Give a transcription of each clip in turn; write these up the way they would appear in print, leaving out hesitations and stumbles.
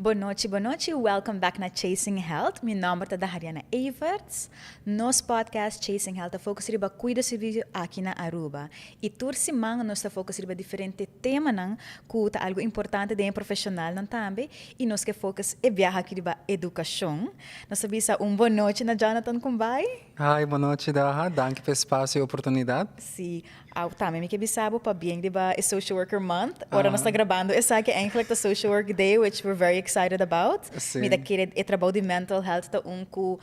Bon nochi, bon nochi. Welcome back na Chasing Health. Mi nomber ta Dahariana Everts. Nos podcast Chasing Health ta focus riba cuido servicio aki na Aruba. Y tur siman nos ta focus riba diferente temanan cu ta algo importante den profesionalnan tambe. Y nos ke focus e biaha aki riba educacion. Nos ta bisa un bon nochi na Jonathan Kumbay. Hi, bon nochi, Daha. Danki pa e espacio y oportunidad. Si, aw tambe mi ke bisa bo pabien riba e Social Worker Month. Ora nos ta grabando esaki eigenlijk ta Social Work Day, which we're very excited about. Mi ta kere e trabou di mental health ta un cu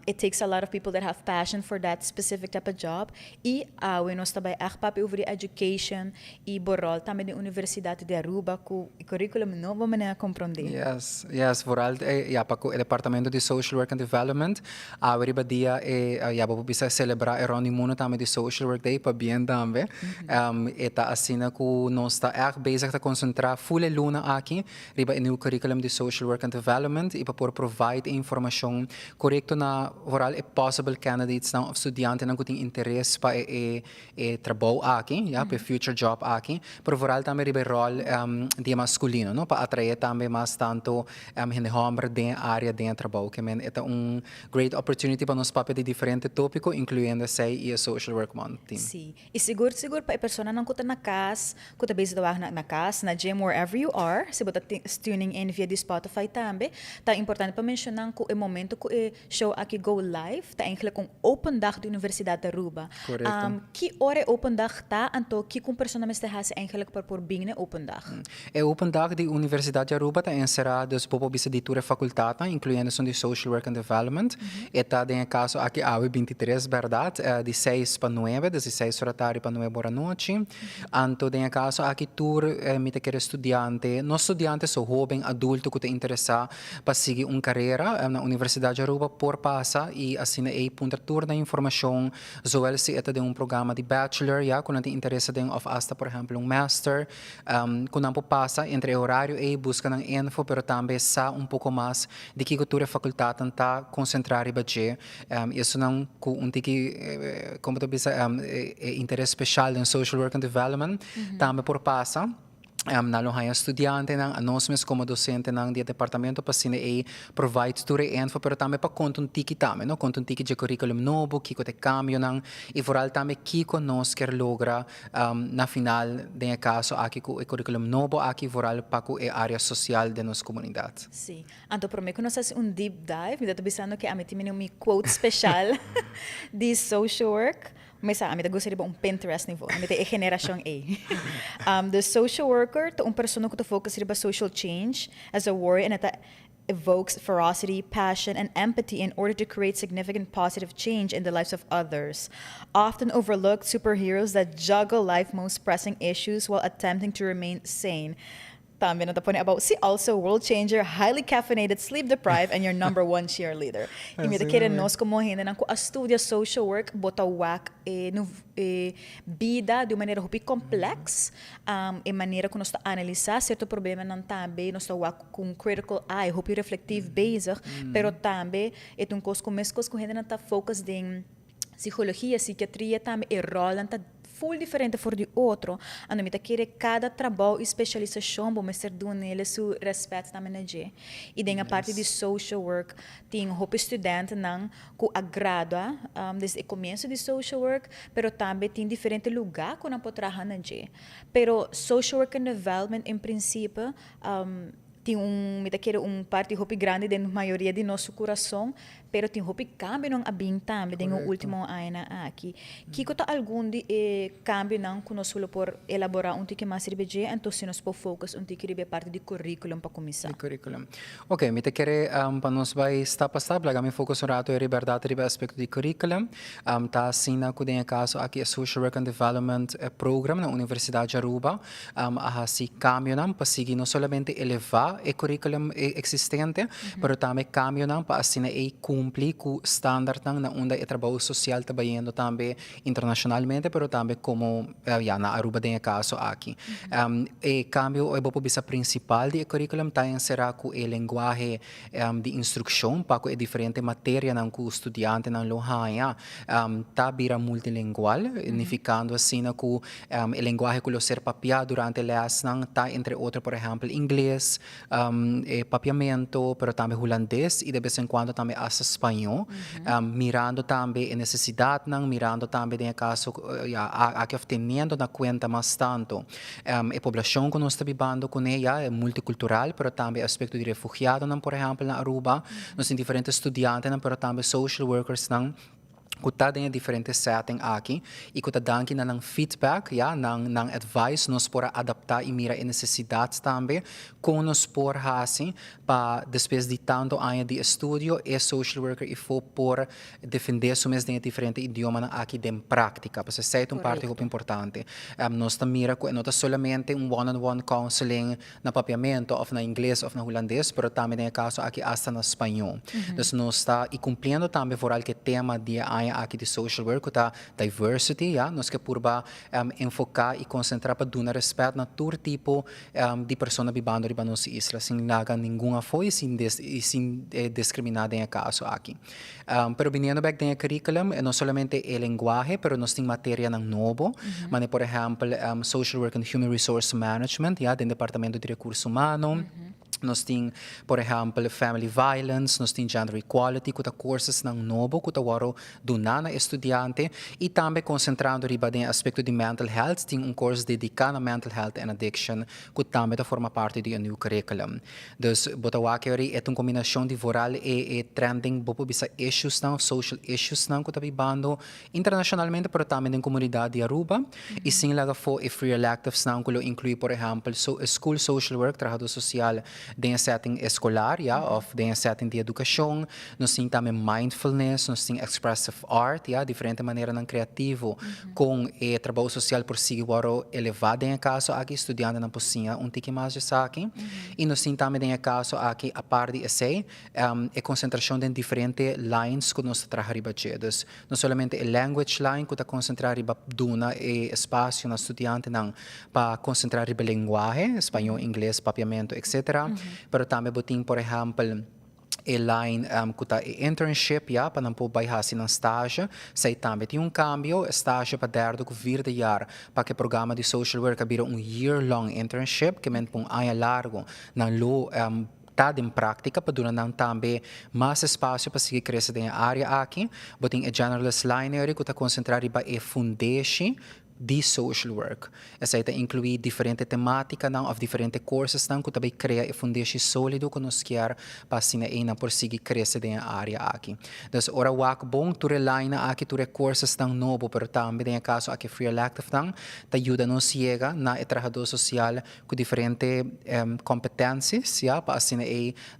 it takes a lot of people that have passion for that specific type of job. Y awe nos ta bay echt papia over di education y bo rol tambe den Universidad di Aruba cu e curriculum nobo manera comprende. Yes, vooral ya pa cu e departamento di Social Work and Development. Awe riba dia e ya bo por bisa celebra e rond di mundo tambe di Social Work Day, pabien tambe. E ta asina cu nos ta echt bezig ta concentra full e luna aki riba e nieuw curriculum di Social Work and Development y pa por provide e informacion corecto na vooral e possible candidates nan of studiantenan cu tin interes pa e trabou aki, ya, pa e future job aki, pero vooral tambe riba e rol di e masculino, no, pa atrae tambe mas tanto hende homber den e area den e trabou. Ke men e ta un great opportunity pa nos papia di diferente topico, incluyendo esey y e Social Work Month team. Sí, y sigur sigur pa e personanan cu ta na cas, cu ta bezig ta wak na cas, na gym, wherever you are, si bo ta tuning in via di Spotify tambe, ta importante pa menciona cu e momento cu e show aki go live ta eigenlijk un open dag di Universidad di Aruba. Ki ora e open dag ta, anto kico un persona mester haci eigenlijk pa por bin na e open dag? E open dag di Universidad di Aruba ta encera dus bo por bisa di tur e facultadnan, incluyendo esun di Social Work and Development. E ta den e caso aki awe 23, berdad, di seis pa nuebe, dus di seis ora tardi pa nuebe ora anochi. Anto den e caso aki tur mi ta kere studiante, no studiante so, hoben, adulto cu ta interesa pa sigui un carera na Universidad di Aruba por pasa y asina ey puntra tur nan informacion, zowel si e ta den un programa di bachelor ya cu nan tin interesa den of hasta por ehempel un master, cu nan por pasa entre e horario ey busca nan info pero tambe sa un poco mas di kico tur e facultadnan ta concentra riba dje y esunnan cu un tiki como ta bisa e interes special den social work and development tambe por pasa. Nan lo haña studiantenan, anos mes komo dosentenan di e departamento pa asina ei provide tur e info, pero tambe pa konta un tiki tambe, no? Konta un tiki dje curriculum nobo, kiko ta e kambionan i vooral tambe kiko nos kier logra na final den e kaso aki ku e curriculum nobo aki vooral pa ku e area sosial den nos komunidat. Sí. Anto promé ku nos hasi un deep dive, mi ta bisando ke ami tin mini mi quote speshal di social work. Mi sa, ami ta gusta riba un Pinterest nivo. Ami ta e generacion ei. The social worker ta un persona cu ta focus riba social change as a warrior en e ta evokes ferocity, passion and empathy in order to create significant positive change in the lives of others. Often overlooked superheroes that juggle life most pressing issues while attempting to remain sane. Tambe nan ta pone about si also world changer, highly caffeinated, sleep deprived and your number one cheerleader. Y mi ta kere nos como hendenan cu a studia social work bo ta wak e e bida di un manera hopi complex, e manera cu nos ta analisa cierto problemanan tambe nos ta wak cu un critical eye, hopi reflectief bezig, pero tambe e ta un cos cu mescos cu hendenan ta focus den psicologia, psikiatria tambe e rolnan ta full diferente for di otro, anto mi ta kere cada trabou y specialisacion bo mester dunele su respet tambe na dje. Y den e parti di social work tin hopi studentenan cu a gradua desde e comienso di social work, pero tambe tin diferente lugar cu nan por traha na dje. Pero social work and development en principe tin un, mi ta kere un parti hopi grandi den mayoria di nos su curason, pero tin hopi cambionan a bin tambe den e ultimo añanan aki. Kico ta algun di e cambionan cu nos lo por elabora un tiki mas riba dje, anto si nos por focus un tiki riba e parti di curriculum pa cuminsa? Di curriculum. Ok, mi ta kere pa nos bay stap pa stap, laga mi focus un rato riba berdad riba e aspecto di curriculum. Ta asina cu den e caso aki e Social Work and Development Program na Universidad di Aruba a hasi cambionan pa sigui no solamente eleva e curriculum existente, pero tambe cambionan pa asina ey cumpli. cumpli cu standardnan na unda e trabou social ta bayendo tambe internacionalmente, pero tambe como, ja, na Aruba den e caso aki. E cambio, bo por bisa, principal di e curriculum ta encera cu e lenguahe di instruccion pa cu e diferente materianan cu studiantenan lo haya ta bira multilingual, nificando asina cu e lenguahe cu lo ser papia durante lesnan ta entre otro, por ehempel, Ingles, e Papiamento, pero tambe Hulandes y de bes en cuando tambe hasta Spaño, mirando tambe e necesidadnan, mirando tambe den e caso, ja, aki of teniendo na cuenta mas tanto e poblacion cu nos ta bibando cune, ja, e multicultural, pero tambe aspecto di refugiadonan, por ehempel, na Aruba. Nos tin diferente studiantenan, pero tambe social workersnan cu ta den diferente setting aki y cu ta danki na nan feedback, ja, nan advice, nos por adapta y mira e necesidad tambe con nos por hasi pa despues di tanto aña di estudio e social worker eyfo por defende su mes den diferente idiomanan aki den practica. Pasobra esey ta un parti hopi importante. Nos ta mira cu no ta solamente un one-on-one counseling na Papiamento of na Ingles of na Hulandes, pero tambe den e caso aki hasta na Spaño. Dus nos ta y cumpliendo tambe vooral cu e tema di aña aki di social work, cu ta diversity, ja, nos kier purba enfoca y concentra pa duna respet na tur tipo di persona bibando riba nos isla, sin laga ningun afo y sin discrimina den e caso aki. Pero biniendo back den e curriculum, no solamente e lenguahe, pero nos tin materianan nobo, manera por ehempel social work and human resource management, ja, den departamento di recurso humano. Nos tin, por ehempel, family violence, nos tin gender equality, cu ta cursosnan nobo, cu ta wordo duna na studiante, y tambe concentrando riba den aspecto di mental health, tin un curso dedica na mental health and addiction, cu tambe ta forma parti di un new curriculum. Dus, bo ta wak e un combinacion di vooral e trending, bo por bisa, issues nan, social issues nan, cu ta bibando internacionalmente, pero tambe den comunidad di Aruba, y sin laga afo e free electives nan, cu lo inclui, por ehempel, school social work, trahado social den setting escolar, ja, of den setting di educacion. Nos tin tambe mindfulness, nos tin expressive art, ja, diferente maneranan creativo cu e trabou social por sigui wordo eleva. Den caso aki studiantenan por siña un tiki mas di esaki. Y nos tin tambe den caso aki, aparte di esey, e concentracion den diferente lines cu nos ta traha riba dje. Dus no solamente e language line, cu ta concentra riba duna e espacio na studiantenan pa concentra riba lenguahe, Spaño, Ingles, Papiamento, etc. Pero tambe bo tin, por ehempel, e line cu ta e internship, ja, pa nan por bay hasi nan stage. Esey tambe tin un cambio, stage pa derde cu vierde jaar, pa cu e programa di social work bira un year long internship, kiermen pa un aña largo nan lo ta den practica, pa duna nan tambe mas espacio pa sigui crece den e area aki. Bo tin e generalist line cu ta concentra riba e fundeshi di social work. Esey ta inclui diferente tematicanan of diferente cursosnan cu tambe crea e fundeshi solido cu nos kier pa asina nan por sigui crece den e area aki. Dus ora wak bon tur e line aki, tur e cursosnan nobo, pero tambe den caso aki free elective nan, ta yuda nos yega na e trahado social cu diferente competencias, ja, pa asina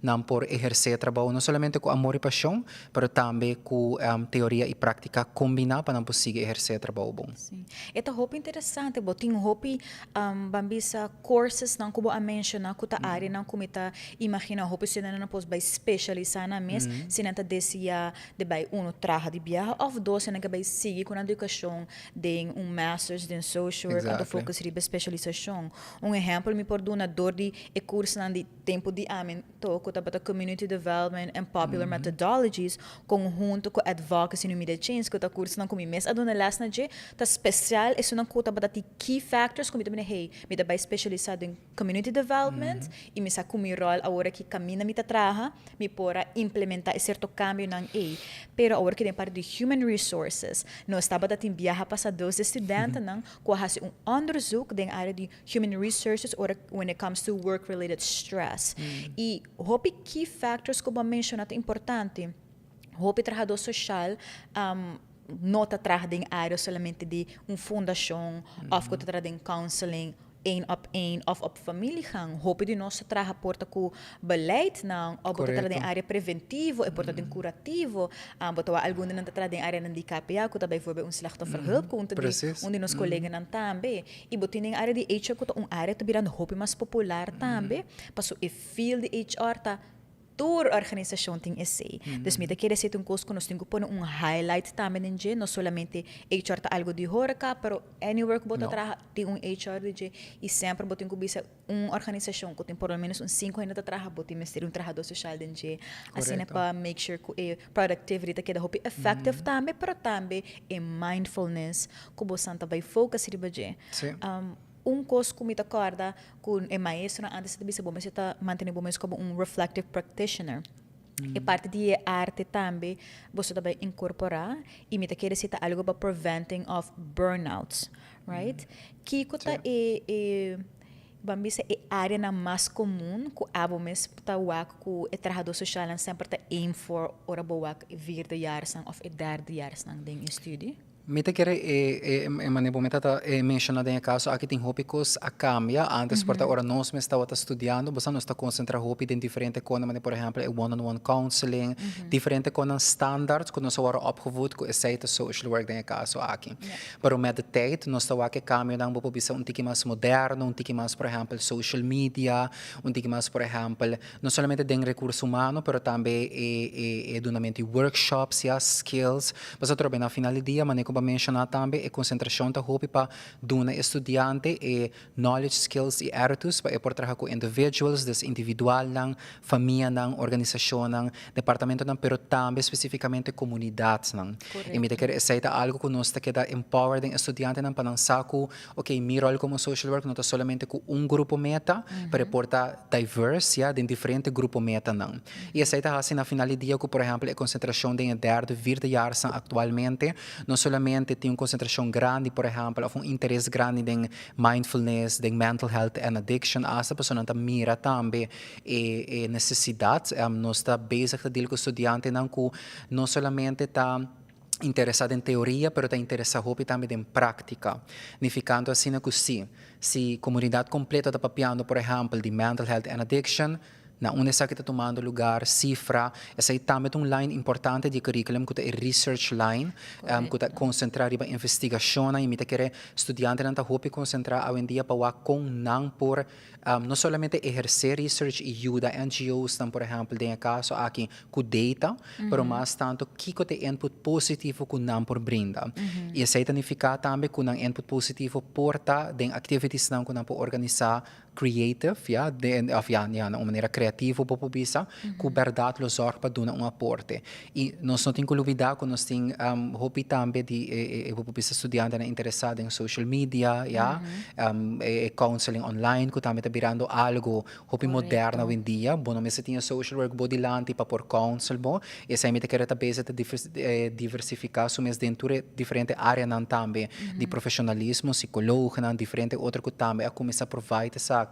nan por eherce trabou no solamente cu amor y pasion, pero tambe cu teoria y practica combina pa nan por sigui eherce trabou bon. Si. E ta hopi interesante, bo tin hopi ban bisa cursosnan cu bo a menciona cu ta areanan cu mi ta imagina hopi studiantenan por bay specialisa nan mes, si nan ta desea di bay uno traha di biaha of dos, si nan bay sigui cu educacion den un masters den social work, exactly, focus riba specialisacion. Un ehempel mi por duna dor di e cursonan di tempo di ami to cu tabata community development and popular methodologies conhunto cu advocacy no media change, cu ta cursonan cu mi mes a duna les na dje, ta special esunnan cu tabata di key factors cu mi ta hey, mi ta bay specialisa den community development y mi sa cu mi rol awor cu caminda mi ta traha, mi por a implementa e cierto cambionan ey. Pero awor cu den parti di human resources, nos tabata tin biaha pasa dos studiantenan cu a hasi un onderzoek den area di human resources or when it comes to work related stress. Y hopi key factors cu bo a menciona ta importante. Hopi trahado social no ta traha den area solamente di un fundacion of cu ta traha den counseling één op één of op familiegang. Hopi di nos traha por ta cu beleidnan, of bo ta traha den area preventivo, e por ta den curativo, bo ta algun nan ta traha den area di KPA, cu ta bijvoorbeeld un slachtofferhulp, cu un di nos colleganan tambe. Y bo tin den area di HR, cu ta un area ta birando hopi mas popular tambe, paso e field di HR ta Tur organisashon tin esei. Dus mi ta kere esei ta un kos ku nos tin ku pone un highlight tambe den dje, no solamente HR ta algu di horeca, pero anywhere ku bo ta traha tin un HR di dje i semper bo tin ku bisa un organisashon ku tin por lo menos un sinku hende ta traha, bo tin mester un trahadó sosial den dje. Asina pa make sure ku e productivity ta keda hopi effective tambe, pero tambe e mindfulness ku bosan ta bai focus riba dje. Un kos ku mi ta kòrda ku e maestronan antes ta bisa bo mester ta mantené bo mes komo un reflective practitioner. E parti di e arte tambe boso ta bai inkorporá i mi ta kere si ta algu pa preventing of burnouts, right? Kiko ta e e ban bisa e áreanan mas komun ku abo mes ta wak ku e trahadó soshalnan semper ta aim for ora bo wak e vierdejaarsnan òf e derdejaarsnan den e studie? Mi ta kere e e manera bo mi ta ta menciona den e caso aki tin hopi cos a cambia. Antes por ta ora nos mes tabata studiando bo sa nos ta concentra hopi den diferente conan manera por ehempel e one on one counseling, diferente conan standaard cu nos a worde opgevoed cu esey ta social work den e caso aki. Pero met de tijd nos ta wak e cambionan bo por bisa un tiki mas moderno, un tiki mas por ehempel social media, un tiki mas por ehempel No solamente den recurso humano, pero tambe e e dunamento di workshops, ya, skills. Pasobra atrobe na final di dia, manera cu bo a menciona tambe, e concentracion ta hopi pa duna e studiante e knowledge, skills y attitudes pa e por traha cu individuals, dus individualnan, famianan, organisacionnan, departamentonan, pero tambe specificamente comunidadnan. Y mi ta kere esey ta algo cu nos ta keda empower den e studiantenan pa nan sa cu, ok, mi rol como social worker no ta solamente cu un grupo meta, pero e por ta diverse, ya, den diferente grupo metanan. Y esey ta haci na final di dia cu, por ehempel, e concentracion den e derde, vierde jaarsnan actualmente, no solamente tin un concentracion grandi, por ehempel, of un interes grandi den mindfulness, den mental health and addiction, hasta pasobra nan ta mira tambe e e necesidad. Nos ta bezig ta deal cu studiantenan cu no solamente ta interesa den teoria pero ta interesa hopi tambe den practica. Nificando asina cu si, si comunidad completo ta papiando por ehempel di mental health and addiction, na unda esaki ta tumando lugar, cifra, esey tambe ta un line importante di e curriculum cu ta e research line cu ta concentra riba investigacionnan y mi ta kere studiantenan ta hopi concentra awendia pa wak con nan por no solamente eherce research y yuda NGO's nan por ehempel den e caso aki cu data, pero mas tanto kico ta e input positivo cu nan por brinda. Y esey ta nifica tambe cu nan input positivo por ta den activitiesnan cu nan por organisa creative, ya, den, of ya, ya, na un manera creativo bo por bisa, cu berdad lo zorg pa duna un aporte. Y nos no tin cu lubida cu nos tin hopi tambe di e, e, bo por bisa studiantenan interesa den social media, ya, e counseling online cu tambe ta birando algo hopi moderno awendia. Bo no mester tin e social work bo dilanti pa por counsel bo. Esei mi ta kere ta bezig ta diversifica su mes den tur e diferente areanan tambe di profesionalismo, psicologonan, diferente otro cu tambe a cuminsa provide esaki.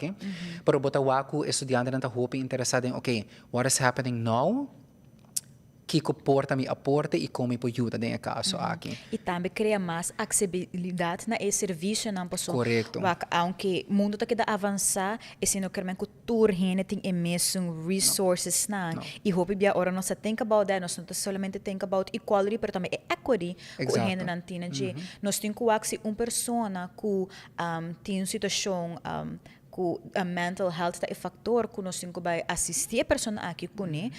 Pero bo ta wak cu e studiantenan ta hopi interesa den, ok, what is happening now? Kiko por ta mi aporte i kon mi por yuda den e kaso aki? I tambe krea mas aksesibilidat na e servisionan pasobra wak aunke mundu ta keda avansá esei no kermen ku tur hende tin e mesun resourcesnan i hopi bia ora nos ta think about that nos no ta solamente think about equality pero tambe e equity ku e hendenan tin na dje. Nos tin ku wak si un persona ku tin un situashon ku mental health ta e faktor ku nos tin ku bai asistí e persona aki kuné,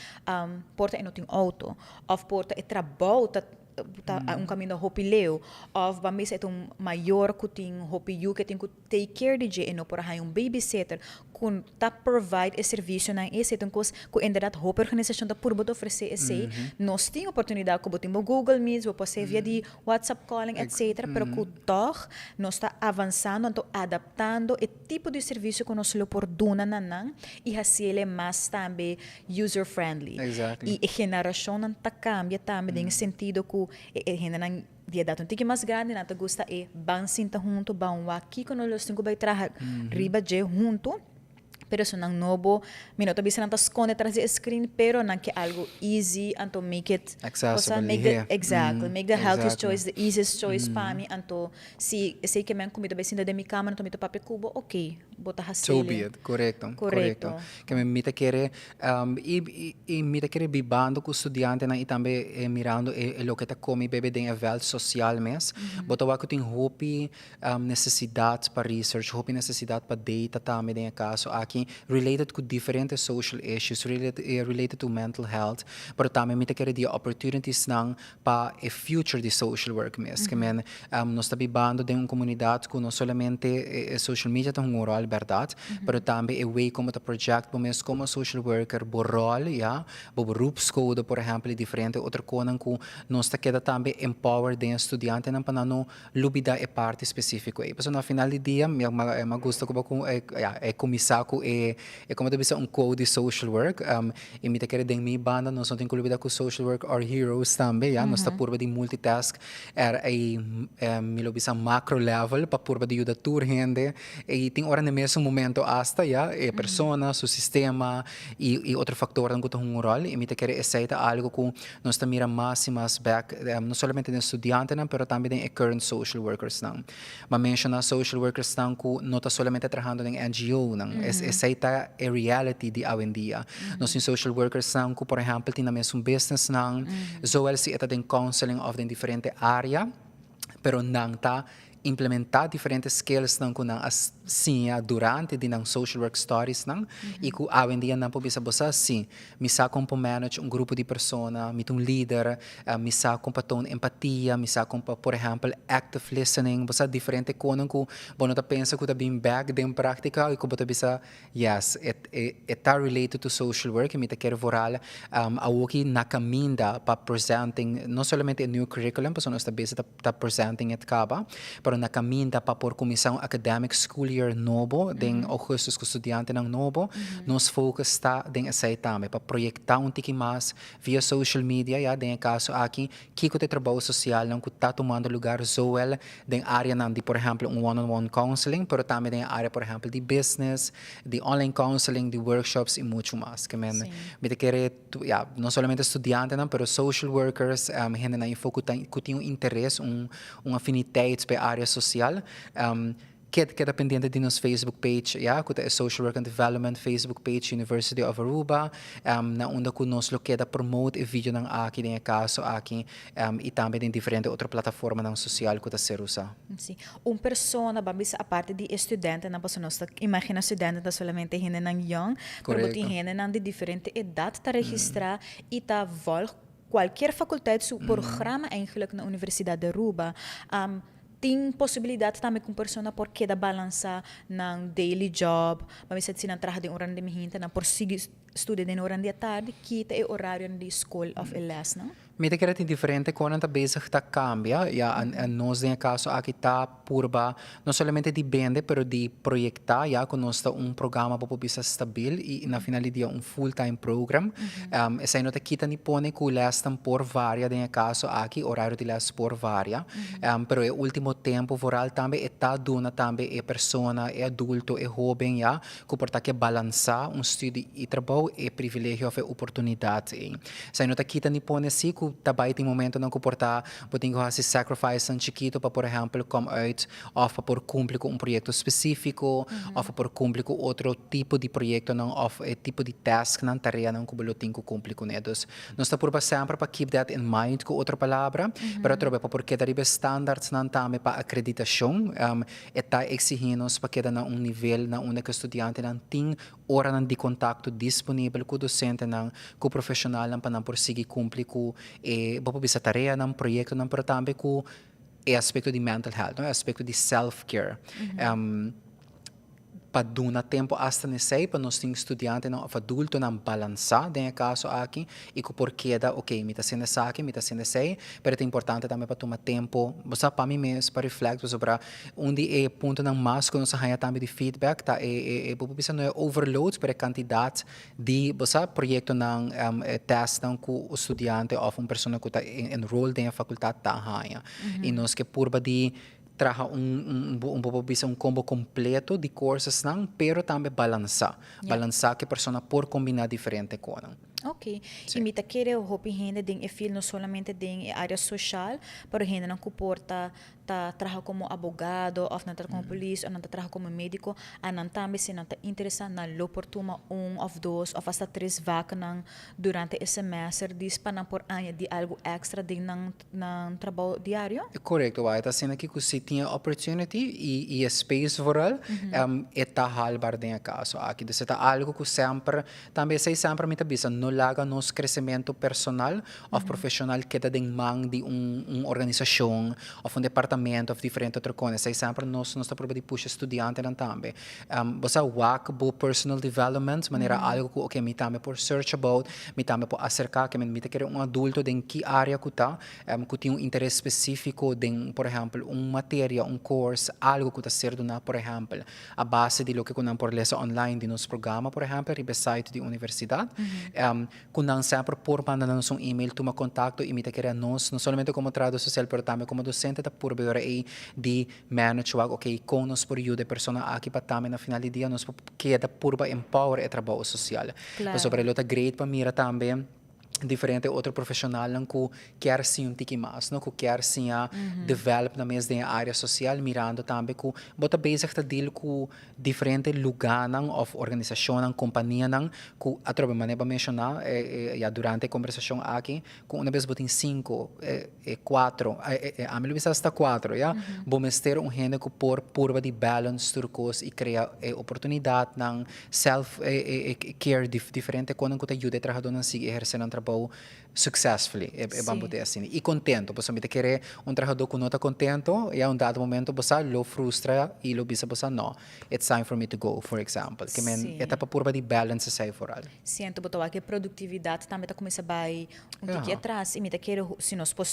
por ta e no tin outo, òf por ta e trabou ta ta un kaminda hopi leu, òf ban bisa e ta un mayor ku tin hopi yu ke tin ku take care di dje, e no por a haña un babysitter ku ta provide e servisionan esei ta un kos ku inderdat hopi organisashon ta purba ta ofresé esei. Nos tin oportunidat ku bo tin bo Google Meets, bo por hasi via di WhatsApp calling etcetera, pero ku tòg nos ta avansando anto adaptando e tipo di servicio cu nos lo por duna na nan y haciele mas tambe user friendly. Y e generacionnan ta cambia tambe den e sentido cu e hendenan di edad un tiki mas grandi nan ta gusta e ban sinta hunto, ban wak kico nos los tin cu bay traha riba dje hunto. Pero esunnan nobo, mi no ta bisa nan ta sconde tras di e screen, pero nan ke algo easy, anto make it, Accessible, make the, exactly, make the healthiest choice, the easiest choice pa mi, anto si esey ke men cu mi ta bay sinta den mi camera, anto mi ta papia cu bo, ok. bo ta So hasi. Be it, korekto. Ke mi ta kere i mi ta kere bibando ku studiantenan i tambe mirando e loke ta kome i bebe den e veld sosial mes, bo ta wak ku tin hopi nesesidat pa research, hopi nesesidat pa data tambe den e kaso aki related ku diferente social issues, related to mental health, pero tambe mi ta kere di e opportunitiesnan pa e future di social work mes. Ke men nos ta bibando den un komunidat ku no solamente e social media ta hunga un ròl bèrdat, pero tambe e way komo ta project bo mes komo social worker, bo ròl, ya, bo beroepscode por ehèmpel i diferente otro konan ku nos ta keda tambe empower den e studiantenan pa nan no lubidá e parti spesífiko ei. Pasobra na final di dia mi a gusta ku bo ya e kuminsá ku e komo ta bisa un quote di social work i mi ta kere den mi banda nos no tin ku lubidá ku social work are heroes tambe ya nos ta purba di multitask er ei mi lo bisa macro level pa purba di yuda tur hende i tin ora na e mesun momento asta ya e persona su sistema i otro faktornan ku ta hunga un ròl i mi ta kere esei ta algu ku nos ta mira mas i mas bek, no solamente den studiantenan pero tambe den e current social workersnan. M'a menshoná social workersnan ku no ta solamente trahando den NGOnan, esei ta e reality di awendia. Nos tin social workersnan ku por ehèmpel tin nan mesun businessnan, zowel si e ta den counseling òf den diferente área, pero nan ta implementá diferente skillsnan ku nan a siña durante di nan social work studiesnan i ku awendia nan por bisa bo sa, sí, mi sa kon por manage un grupo di persona, mi ta un lider, mi sa kon pa toon empatia, mi sa kon pa, por ehèmpel, active listening, bo sa diferente konan ku bo no ta pensa ku ta bin bèk den práktika i ku bo ta bisa, Yes, e ta related to social work y mi ta kere vooral awoki na caminda pa presenting no solamente e new curriculum pasobra nos ta bezig ta presenting et caba, pero na caminda pa por cuminsa un academic school year nobo den augustus cu studiantenan nobo, nos focus ta den esey tambe pa proyecta un tiki mas via social media ya den e caso aki kiko ta e trabou socialnan cu ta tumando lugar zowel den areanan di por ehempel un one on one counseling, pero tambe den e area por ehempel di business, di online counseling, di workshops y mucho mas. Ke men mi ta kere ya no solamente studiantenan pero social workers, hendenan info cu ta cu tin un interes, un un afiniteit pa e area social, Ked keda pendiente di nos Facebook page ya cu ta e Social Work and Development Facebook page University of Aruba na unda cu nos lo keda promote e videonan aki den e caso aki y tambe den diferente otro plataformanan social cu ta ser usa. Si. Un persona ban bisa aparte di e studentenan pasobra nos ta imagina studenten ta solamente hendenan young pero bo tin hendenan di diferente edad ta registra y ta volg cualkier faculteit su programa eigenlijk na Universidad di Aruba. Tin posibilidat tambe ku un persona por keda balansá nan daily job, pa mester si nan traha den oran di mihinta nan por sigui studia den oran di atardi, kita e orarionan di skol òf e lèsnan. Mi ta kere tin diferente konan ta bezig ta kambia, ya nos den e kaso aki ta purba no solamente di bende pero di proyektá ya ku nos ta un programa bo por bisa stabil i na final di dia un full time program. Esei no ta kita ni pone ku lèsnan por varia den e kaso aki, orario di lès por varia. Pero e ultimo tempo vooral tambe e ta duna tambe e persona, e adulto, e hoben ya, ku por ta ke balansá un studi i trabou e privilegio òf e oportunidat ei. Esei no ta kita ni pone si ku ta bai tin momentonan ku por ta bo tin ku hasi sacrificenan chikito pa por ehèmpel kom uit òf pa por kumpli ku un proyekto spesífiko òf pa por kumpli ku otro tipo di proyektonan òf e tipo di tasknan, tareanan ku bo lo tin ku kumpli kuné. Dus nos ta purba semper pa keep that in mind ku otro palabra, pero atrobe pa por keda riba e standardsnan tambe pa akreditashon, e ta eksihí nos pa keda na un nivel na unda ku e studiantenan tin oranan di kontakto disponibel ku dosentenan, ku profeshonalnan pa nan por sigui kumpli ku e, bo por bisa tareanan, proyektonan, pero tambe ku e aspekto di mental health, no? E aspekto di self care. Pa duna tempu asta nesei pa nos tin studiantenan òf adultonan balansá den e kaso aki i ku por keda, ok, mi ta hasiendo esaki, mi ta hasiendo esei, pero ta importante tambe pa tuma tempu, bo sa, pa mi mes, pa reflect, pasobra un di e puntonan mas ku nos a haña tambe di feedback ta e, e, bo por bisa no e overload, pero e kantidat di, bo sa, proyektonan, e testnan ku un studiante òf un persona ku ta enroll den e fakultat ta haña. I nos ke purba di traha un, un, bo por bisa un combo completo di coursesnan, pero tambe balansa. Balansa ku e persona por combina diferente konan. Ok. Y mi ta kere hopi hende den e field, no solamente den e area social, pero hendenan cu por ta ta traha como abogado of nan ta traha como polis of nan ta traha como medico, anan tambe si nan ta interesa nan lo por tuma un of dos of hasta tres vaknan durante e semester dis pa nan por añadi algo extra den nan nan trabou diario? Correcto, wak. E ta asina aki cu si tin e opportunity y e space vooral, e ta haalbaar den e caso aki. Dus e ta algo cu semper, tambe esey semper mi ta bisa, no laga nos crecemento personal of profesional keda den man di un organisacion of un departamento of diferente otro cos. Esey semper nos ta prueba di pusha studiantenan tambe. Bo sa wak bo personal development manera algo cu, ok, mi tambe por search about, mi tambe por acerca, ke mi ta kere un adulto den ki area cu ta, cu tin un interes specifico den, por ehempel, un materia, un course, algo cu ta ser duna, por ehempel, a base di loke cu nan por lesa online di nos programa, por ehempel, riba e site di universidad, cu nan semper por manda nos un email, tuma contacto y mi ta kere nos, no solamente como trahador social, pero tambe como docente ta purba e ora ey di manage wak, ok, con nos por yuda e persona aki pa tambe na final di dia nos por keda purba empower e trabou social. Pasobra lo ta great pa mira tambe diferente otro profesionalnan cu kier siña un tiki mas, no, cu kier siña develop nan mes den e area social, mirando tambe cu bo ta bezig ta deal cu diferente luganan of organisacionnan, companianan cu atrobe manera bo a menciona ya durante e conversacion aki, cu una bes bo tin cinco, cuatro, ami lo bisa hasta cuatro, ya, bo mester un hende cu por purba di balance tur cos y crea e oportunidadnan, self care, diferente cosnan cu ta yuda e trahadornan sigui eherce nan trabou successfully, e ban bo te asina, y contento, pasobra mi ta kere un trahador cu no ta contento, ya un dado momento bo sa lo frustra y lo bisa bo sa no, it's time for me to go, for example. Ke men e ta pa purba di balance esei vooral. Siento bo ta wak e productividad tambe ta cuminsa bay un tiki atras y mi ta kere si nos por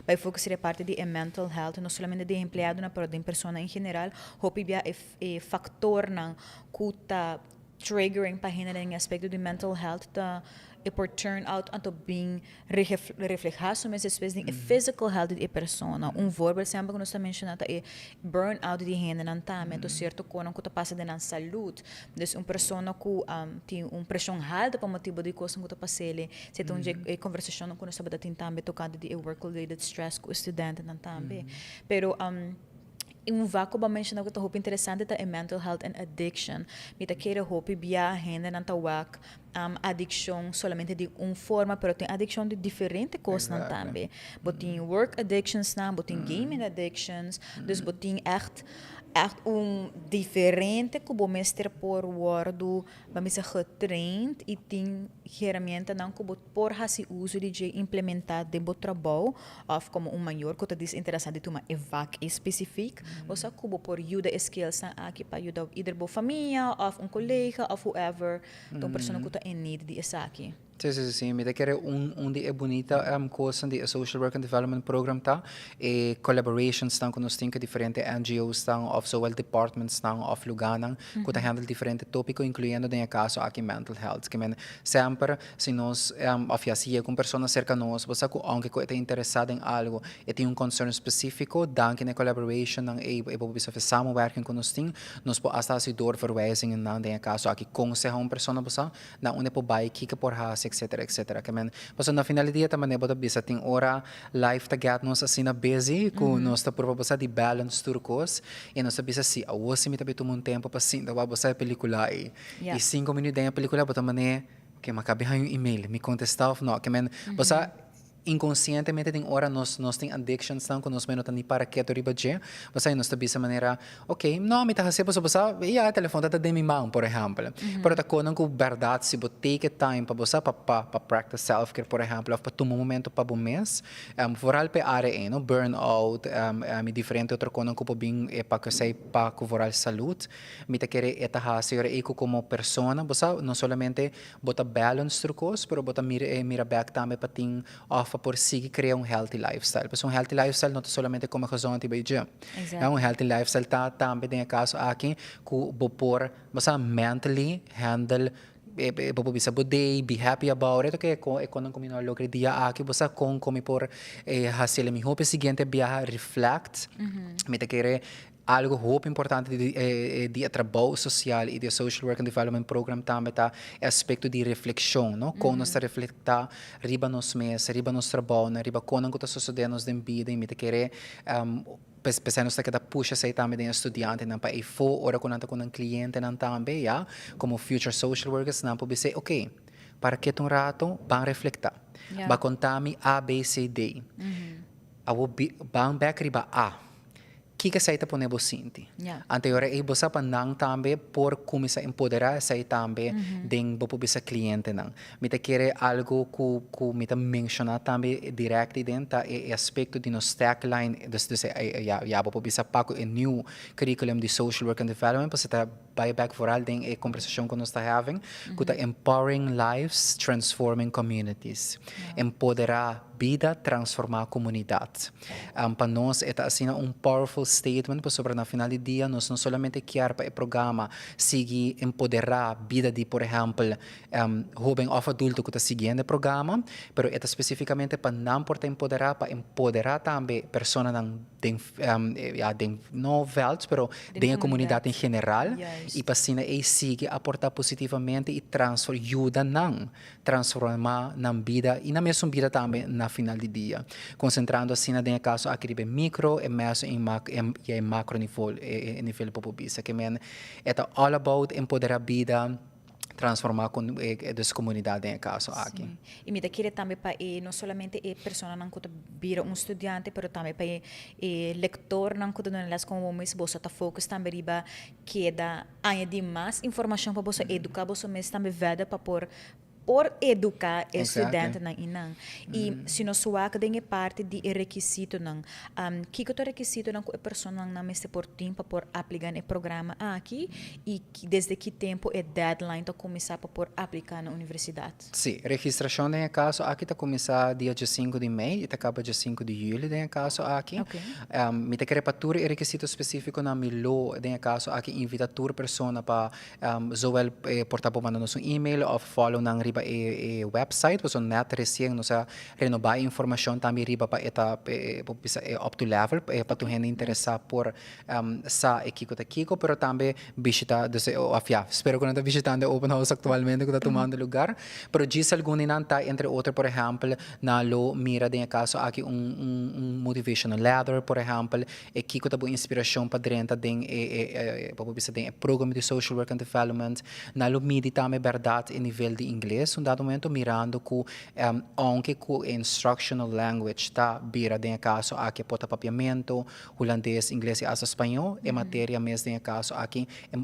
bay focus riba e parti di e mental health, no solamente di e empleadonan pero den persona en general, hopi bia e factornan cu ta triggering pa hende den e aspecto di mental health ta e por turn out anto bin refleha su mes despues den e physical health di e persona. Un voorbeeld semper cu nos ta menciona ta e burn out di hendenan tambe, anto cierto conan cu ta pasa den nan salud. Dus un persona cu tin un presion halto pa motibo di cosnan cu ta pasele, si ta un dje e conversacionnan cu nos tabata tin tambe tocante di e work related stress cu e studentenan tambe. Pero un vak ku bo a menshoná ku ta hopi interesante ta e mental health and addiction. Mi ta kere hopi bia hendenan ta wak adikshon solamente di un forma, pero tin adikshon di diferente kosnan tambe. Bo tin work addictionsnan, bo tin gaming addictions, dus bo tin ègt ègt un diferente ku bo mester por wòrdu, bo mester getraind i tin herramientanan ku bo por hasi uso di dje implementá den bo trabou òf komo un mayor ku ta disinteresá di tuma e vak espesifik, bo sa ku bo por yuda e skillsnan aki pa yuda either bo famia òf un kolega òf whoever ta un persona ku ta in need di esaki. Sí, sí, sí, sí. Mi ta kere un di e bunita kosnan di e Social Work and Development Program ta e collaborationsnan ku nos tin ku diferente NGOsnan òf zowel departmentsnan òf lugánan ku ta handle diferente tópiko inkluyendo den e kaso aki mental health. Ke men semper Si nos, of ya si yega un persona serka nos, bo sa ku ounke ku e ta interesá den algu, e tin un concern spesífiko, danki na e collaborationnan ei, e por bisa of e samenwerking ku nos tin, nos por asta hasi doorverwijzingennan den e kaso aki, konsehá un persona bo sa na unda e por bai, kiko e por hasi, etcetera, etcetera. Ke men, pasobra na final di dia ta manera bo ta bisa, tin ora life ta get nos asina busy ku nos ta purba bo sa di balance tur kos, i nos ta bisa si, awor si mi ta bai tuma un tempu pa sinta wak bo sa e pelikula ei, i sinku minüt den e pelikula bo ta manera. Ke mi a kabi haña un email, mi kontestá òf no? Ke men, bo sa, inkonsientemente tin ora nos nos tin addictionsnan ku nos mes no ta ni para ketu riba dje. Bo sa, i nos ta bisa manera, ok, no, mi ta hasié pasobra bo sa, ya, e telefòn ta ta den mi man, por ehèmpel. Pero ta konan ku bèrdat si bo take e time pa bo sa, pa pa pa practice self care, por ehèmpel, òf pa tuma un momento pa bo mes, vooral pa e área ei, no, burnout, i diferente otro konan ku por bin pa ku esei pa ku vooral salud. Mi ta kere e ta hasi ora ei ku komo persona bo sa no solamente bo ta balance tur kos pero bo ta mira e mira bek tambe pa tin òf pa por sigui krea un healthy lifestyle. Pasobra un healthy lifestyle no ta solamente kome gezond i bai gym. Un healthy lifestyle ta tambe den e kaso aki ku bo por bo sa mentally handle e bo por bisa bo day, be happy about it, oke e konan ku mi no a logra e dia aki bo sa kon ku mi por hasi el mihó pa e siguiente biaha reflect. Mi ta kere. Algo hopi importante di e trabou social y di e Social Work and Development Program tambe ta e aspecto di reflexion, no? Con nos ta reflecta riba nos mes, riba nos trabounan, riba conan cu ta sosode nos den bida y mi ta kere p'esei nos ta keda pusha esei tambe den e studiantenan pa eyfo ora cu nan ta cu nan clientenan tambe, ya, como future social workers nan por bisa, ok, para keto un rato, ban reflecta. Ba conta mi A, B, C, D. Awor ban bek riba A. Kiko esei ta pone bo sinti? Anto e ora ei bo sa pa nan tambe por kuminsá empoderá esei tambe den bo por bisa klientenan. Mi ta kere algu ku ku mi ta menshoná tambe dirèkt ei den ta e aspekto di nos tagline, dus dus ya ya bo por bisa pa ku e new curriculum di Social Work and Development pasobra ta bai bèk vooral den e kombersashon ku nos ta having ku ta empowering lives, transforming communities. Empoderá bida, transformá komunidat. Pa nos e ta asina un powerful statement pasobra na final di dia nos no solamente kier pa e programa sigui empoderá bida di por ehèmpel hóben òf adulto ku ta siguiendo e programa, pero e ta spesífikamente pa nan por ta empoderá pa empoderá tambe personanan den ya den no vèlt pero den e komunidat en general i pa asina ei sigui aportá positivamente i transfor yuda nan transformá nan bida i nan mesun bida tambe na final di dia. Konsentrando asina den e kaso aki riba e mikro, e meso i e makro nivel, e nivel bo por bisa. Ke men e ta all about empoderá bida, transformá dus komunidat den e kaso aki. Sí. I mi ta kere tambe pa e no solamente e personanan ku ta bira un studiante, pero tambe pa e lektornan ku ta duna les komo bo mes, boso ta focus tambe riba Keda añadí mas informashon pa boso eduká boso mes tambe verder pa por por eduká e studentenan i nan. I si nos wak den e parti di e rekisitonan, kiko ta rekisitonan ku e personanan nan mester por tin pa por apliká na e programa aki i desde ki tempu e deadline ta kuminsá pa por apliká na universidat? Sí, registrashon den e kaso aki ta kuminsá dia diesinku di mei i ta kaba diesinku di yüli den e kaso aki. Mi ta kere pa tur e rekisito spesífikonan mi lo den e kaso aki invitá tur persona pa zowel por ta por manda nos un email òf follow nan riba e website pasobra nèt resien nos a renobá e informashon tambe riba pa e ta bo bisa e up to level pa tur hende interesá por sa e kiko ta kiko, pero tambe bishita, dus of ya, spero ku nan ta bishitando e open house aktualmente ku ta tumando lugar, pero djis algun di nan ta entre otro por ehèmpel nan lo mira den e kaso aki un un motivational letter por ehèmpel, e kiko ta bo inspirashon pa drenta den e e bo por bisa den e program di social work and development, nan lo midi tambe bèrdat e nivel di ingles un dado momento mirando ku ounke ku e instructional language ta bira den e kaso aki por ta papiamento, Hulandes, ingles i asta spañó, e materia mes den e kaso aki, e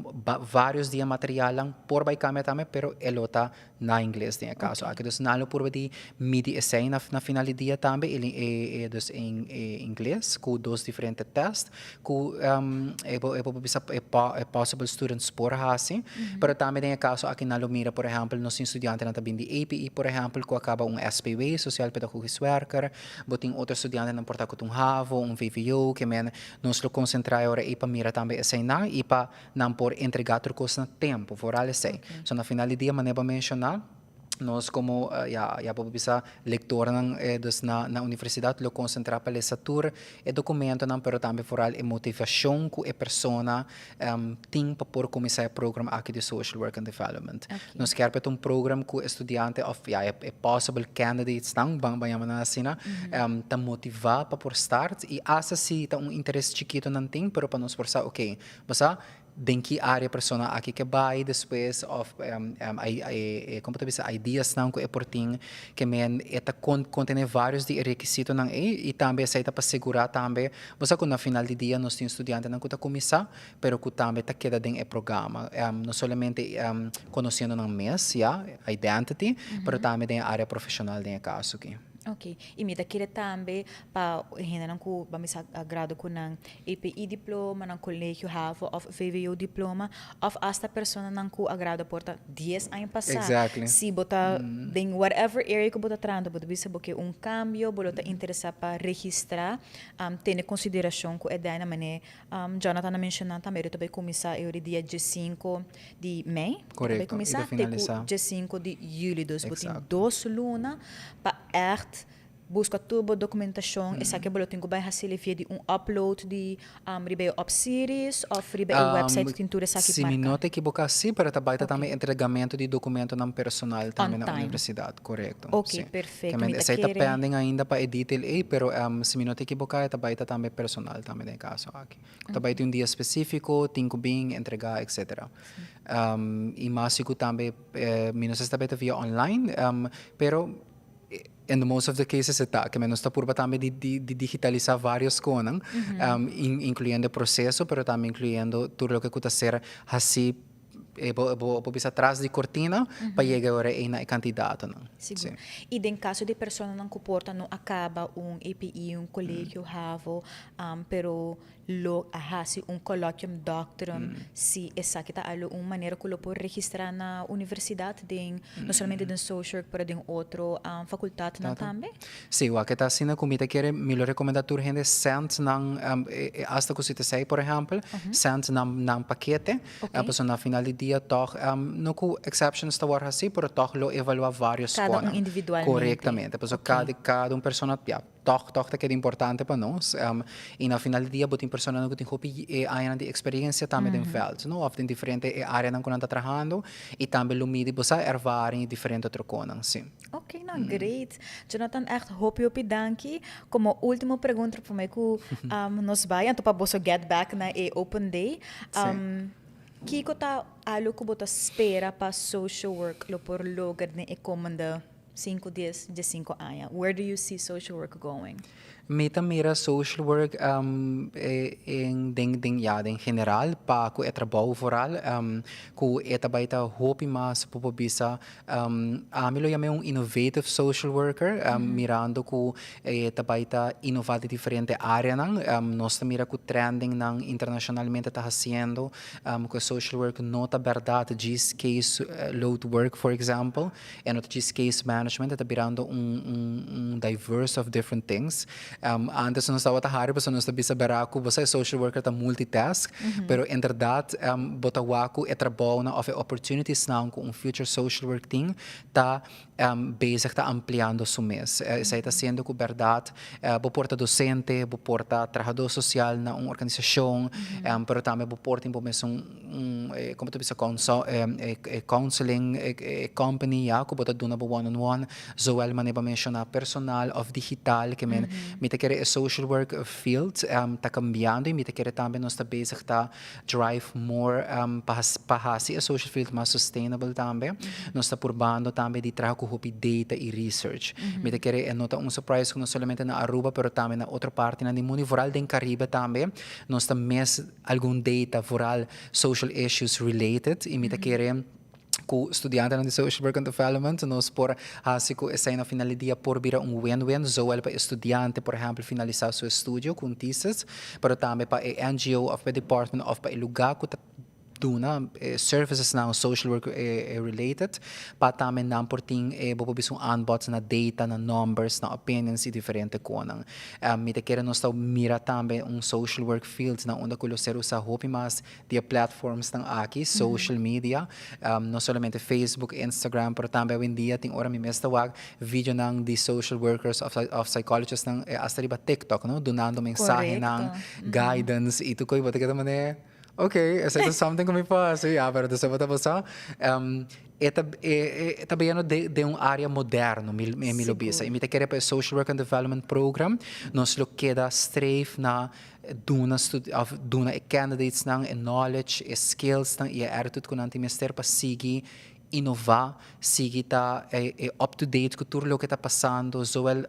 vários di e materialnan por bai kambia tambe, pero e lo ta na ingles den e kaso aki. Dus nan lo purba di midi esei na na final di dia tambe, e e e dus e e ingles ku dos diferente tèst ku e bo e bo por bisa e e possible students por hasi, pero tambe den e kaso aki nan lo mira por ehèmpel nos tin studiantenan ta bin di APE por ehèmpel ku a kaba un SPW, Sociaal Pedagogisch Werker, Bo tin otro studiantenan por ta ku ta un havo, un vvo, ke men nos lo konsentrá e ora ei pa mira tambe eseinan i pa nan por entregá tur kos na tempu, vooral esei. So na final di dia manera bo a menshoná, nos komo ya ya bo por bisa lektornan dus na na universidat lo konsentrá pa lesa tur e dokumentonan pero tambe vooral e motivashon ku e persona tin pa por kuminsá e program aki di Social Work and Development. Nos kier pa e ta un program ku e studiante òf ya e possible candidatesnan, ban ban yama nan asina, ta motivá pa por start i asta si ta un interes chikitu nan tin, pero pa nos por sa oke, bo sa den ki área e persona aki ke bai despues òf e kon bo ta bisa ideasnan ku e por tin ke men e ta kontené vários di e rekisitonan ei i tambe esei ta pa segurá tambe Bo sa ku na final di dia nos tin studiantenan ku ta kuminsá, pero ku tambe ta keda den e programa. No solamente konosiendo nan mes, ya, identity, pero tambe den e área profeshonal den e kaso aki. Ok. I mi ta kere tambe pa e hendenan ku ban bisa a grado ku nan EPI diploma, nan kolegio havo òf vwo diploma, òf asta personanan ku a grado por ta dies aña pasá. Si bo ta den whatever area ku bo ta trahando, bo ta bisa bo ke un kambio, bo lo ta interesá pa registrá. Tene konsiderashon ku e dèna manera Jonathan a menshoná tambe ta bai kuminsá e ora di dia diesinko di mei. Ta bai kuminsá te ku diesinko di yüli. Dus bo tin dos luna pa ègt Busca tur bo documentacion, esaki bo lo tin cu bay haci via di un upload di riba e Opsiris of riba e website tin tur esaki Si mi marca? No ta ekivoca, si, pero ta bay tambe entregamento di documentonan personal tambe na On time. Universidad, correcto. Ok, Si. perfecto. Kiermen, Mi ta esey ta kere pending ainda pa e detail ey, pero si mi no ta ekivoca, ta bay tambe personal tambe den caso aki. Ta bay tin un dia specifico, tin cu bin, entrega, etc. Y mas sigur tambe, mi no sa si ta bay ta via online, pero in the most of the cases ta, kiermen nos ta purba tambe di digitalisa varios cosnan, incluyendo proceso, pero tambe incluyendo tur loke cu ta ser haci bo bisa tras di cortina pa yega ora ey na e candidatonan. Sigur. Y den caso di personanan cu por ta no a caba un EPI, un colegio, HAVO, pero lo a haci un colloquium doctorum, si esaki ta algo un manera cu lo por registra na universidad, den, no solamente den social work, pero den otro facultadnan tambe? Si, wak, ta asina cu mi ta kere, mi lo recomenda tur hende send nan, hasta cu si ta esey, por ehempel, send nan pakete, pasobra na final di dia toch, no cu exceptions ta wordo haci, pero toch lo evalua varios Cada un conan. Individualmente. Correctamente, pasobra cada un persona, ja, toch ta keda importante pa nos. Y na final di dia, bo tin personanan cu tin hopi añanan di experiencia tambe den veld, no? Of den diferente areanan cu nan ta trahando, y tambe lo midi bo sa ervaring y diferente otro conan, si. Ok, no, great. Jonathan, echt hopi hopi danki. Como ultimo pregunta pa mi cu nos bay, anto pa boso get back na e open day. Kico ta algo cu bo ta spera pa social work lo por logra den e komende 5, 10, 15 aña? Where do you see social work going? Mi ta mira social work den, ja, den general pa cu e trabou vooral cu e ta bay ta hopi mas bo por bisa, ami lo yama un innovative social worker, mirando cu ta bay ta innova den diferente areanan. Nos ta mira cu trending nan internacionalmente ta haciendo cu social work no ta berdad djis case load work, for example, e no ta djis case management, ta birando un diverse of different things. Antes nos tabata hari pasobra nos ta bisa bera cu bo sa social worker ta multitask, pero en berdad bo ta wak cu e trabounan of e opportunities nan cu un future social work team ta bezig ta ampliando su mes. Esey ta haciendo cu berdad bo por ta docente, bo por ta trahador social na un organisacion, pero tambe bo por tin bo mes un, con ta bisa, counseling company, ya, cu bo ta duna bo one on one, zowel manera bo menciona personal of digital. Kiermen, mi ta kere e social work field ta cambiando y mi ta kere tambe nos ta bezig ta drive more pa haci e social field mas sustainable tambe. Nos ta purbando tambe di traha cu hopi data y research. Mi ta kere e no ta un surprise cu no solamente na Aruba, pero tambe na otro partinan di mundo, vooral den Caribe tambe, nos ta miss algun data, vooral social issues related, y mi ta kere cu studiantenan di social work and development nos por haci cu esey na final di dia por bira un win-win, zowel pa estudiante, por ehempel, finalisa su estudio cu un thesis, pero tambe pa e NGO of pa department of pa e lugar cu ta duna services nan social work related, pa tambe nan por tin bo por bisa un aanbod na data, na numbers, na opinions y diferente conan. Mi ta kere nos ta mira tambe un social work field na unda cu lo ser usa hopi mas di e platforms nan aki, social media, no solamente Facebook, Instagram, pero tambe hoy en dia tin ora mi mes ta wak video nan di social workers of psychologists nan hasta riba TikTok, no? Dunando mensahe nan, guidance y tur coy, bo ta keda manera, ok, esey ta something cu mi por haci, ja, pero despues bo ta basa, e ta bayendo den un area moderno, mi lo bisa. Y mi ta kere pa e Social Work and Development Program, nos lo keda streef na duna of duna e candidates nan e knowledge, e skills nan y e attitude cu nan tin mester pa sigui innova, sigui ta up to date cu tur loke ta pasando, zowel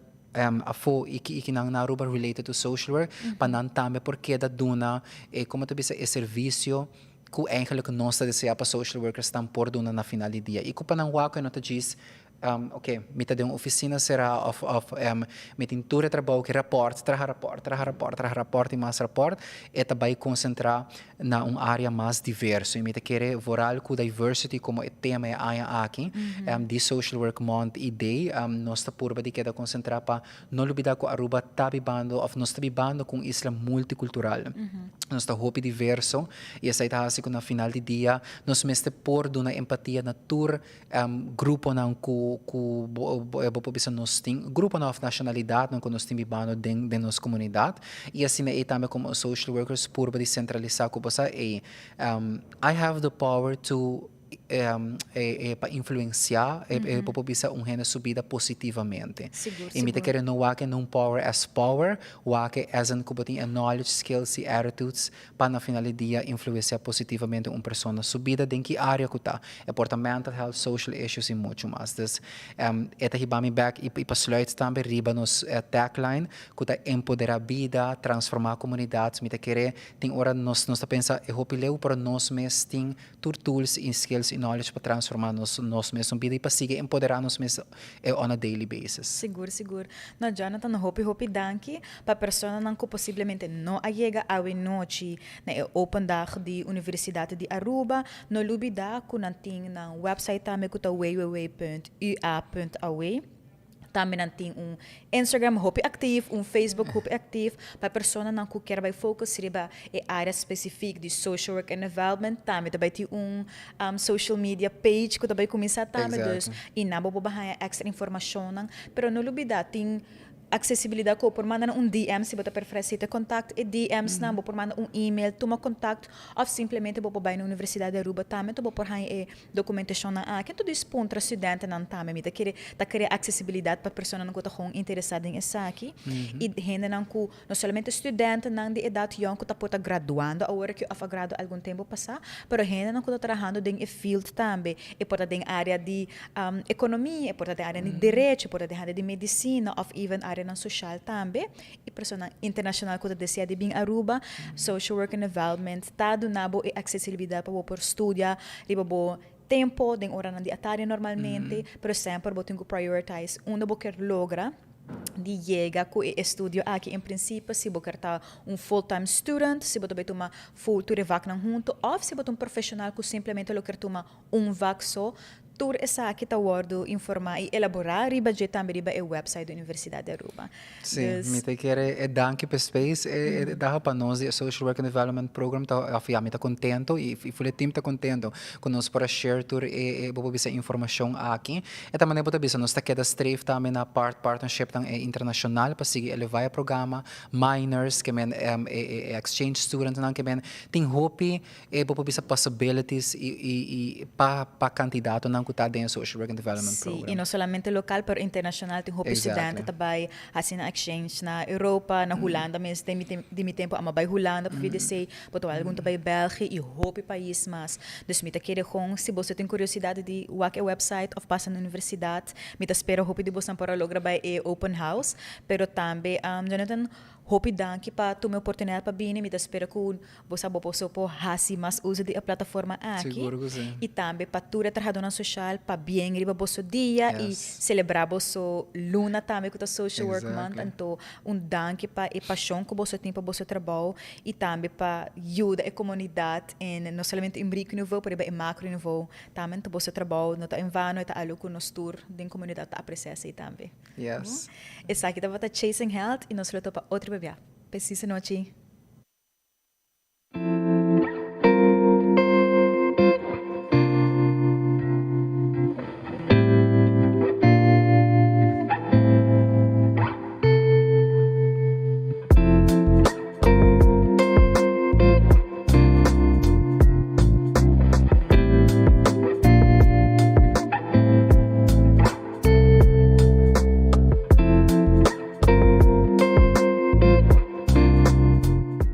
afo y nan na Aruba related to social work, pa nan tambe por keda duna, con ta bisa, e servicio cu eigenlijk nos ta desea pa social workers tan por duna na final di dia. Y cu pa nan wak no ta djis, ok, mi ta den un oficina sera of mi tin tur e trabou cu rapport, traha rapport, traha rapport, traha rapport y mas rapport, e ta bay concentra na un area mas diverso. Y mi ta kere vooral cu diversity como e tema e aña aki, di Social Work Month y Day, nos ta purba di keda concentra pa no lubida cu Aruba ta bibando of nos ta bibando cu un isla multicultural. Nos ta hopi diverso y esey ta haci cu na final di dia nos mester por duna empatia na tur gruponan cu ku bo por bisa nos tin, gruponan òf nashonalidatnan ku nos tin bibando den den nos komunidat i asina ei tambe komo social workers purba di sentralisá ku bo sa ei I have the power to pa influensiá bo por bisa un hende su bida positivamente. I mi ta kere no wak e no power as power, wak e as in ku bo tin e knowledge, skills i attitudes pa na final di dia influensiá positivamente un persona su bida den ki área ku ta. E por ta mental health, social issues i muchu mas. Dus e ta hiba mi bèk i pa sluit tambe riba nos tagline ku ta empoderá bida, transformá komunidat. Mi ta kere tin ora nos nos ta pensa e hopi leu pero nos mes tin tur tools i skills i knowledge pa transformá nos nos mesun bida i pa sigui empoderá nos mes on a daily basis. Sigur, sigur. No, Jonathan, hopi, hopi danki pa personanan ku posiblemente no a yega awe nochi na e open dag di Universidat di Aruba. No lubidá ku nan tin nan website tambe ku ta www.ua.aw. Tambe nan tin un Instagram hopi actief, un Facebook hopi actief pa personanan cu kier bay focus riba e area specifiek di social work and development. Tambe ta bay tin un social media page cu ta bay cuminsa tambe. Dus y nan bo por haya extra informacionnan. Pero no lubida tin accesibilidad cu bo por manda nan un DM si bo ta prefera esey ta contact e DM's nan, bo por manda un email, tuma contact of simplemente bo por bay na Universidad di Aruba tambe bo por haya e Dokumentashonnan aki anto di puntra studentenan tambe. Mi ta kere ta krea aksesibilidat pa personanan ku ta gewoon interesá den esaki i hendenan ku no solamente studentenan di edat yòn ku ta por ta graduando awor aki òf a gradua algun tempu pasá, pero hendenan ku ta trahando den e field tambe. E por ta den área di ekonomia, e por ta den área di derecho, e por ta den área di medisina òf even áreanan soshal tambe. I personanan internashonal ku ta desea di bin Aruba, Social Work and Development ta duna bo e aksesibilidat pa bo por studia riba bo tempo, den oranan di atardi normalmente, pero semper bo tin ku prioritize unda bo kier logra di yega ku e estudio aki. En prinsipio si bo kier ta un full time student, si bo ta bai tuma full tur e vaknan huntu òf si bo ta un profeshonal ku simplemente lo kier tuma un vak so, tur esaki ta wòrdu informá i elaborá riba dje tambe riba e website di Universidat di Aruba. Sí, mi ta kere e danki pa e space e daha pa nos di e Social Work and Development Program ta òf ya mi ta kontento i ful e team ta kontento ku nos por a share tur e bo por bisa informashon aki. E ta manera bo ta bisa nos ta keda streef tambe na part partnershipnan e internashonal pa sigui elevá e programa, minors ke men e exchange studentnan ke men tin hopi E bo por bisa possibilities i i i pa pa kandidatonan ku ta den e Social Work and Development Sí, Program. i no solamente lokal pero internashonal tin hopi studente ta bai hasi nan exchange na Europa, na Hulanda mes. Den mi di mi tempu amo bai Hulanda pa VDC, bo ta wak algun ta bai België i hopi pais mas. Dus mi ta kere gon si boso tin kuriosidad di wak e website òf pasa na universidat, mi ta spera hopi di bosonan por a logra bai e open house. Pero tambe Jonathan hopi danki pa tuma e oportunidat pa bini, mi ta spera ku Bo sa bo por so por hasi mas uso di e plataforma aki. Sigur ku si. I tambe pa tur e trahadónan soshal pa bien riba boso dia i selebrá boso luna tambe ku ta Social Work Month. Anto un danki pa e pashon ku boso tin pa boso trabou i tambe pa yuda e komunidat en no solamente un micro nivo pero riba e macro nivo tambe. Anto boso trabou no ta en vano, e ta algu ku nos tur den komunidat ta apresiá esei tambe. Esaki tabata Chasing Health i nos lo topa otro bia. Pesisa nochi.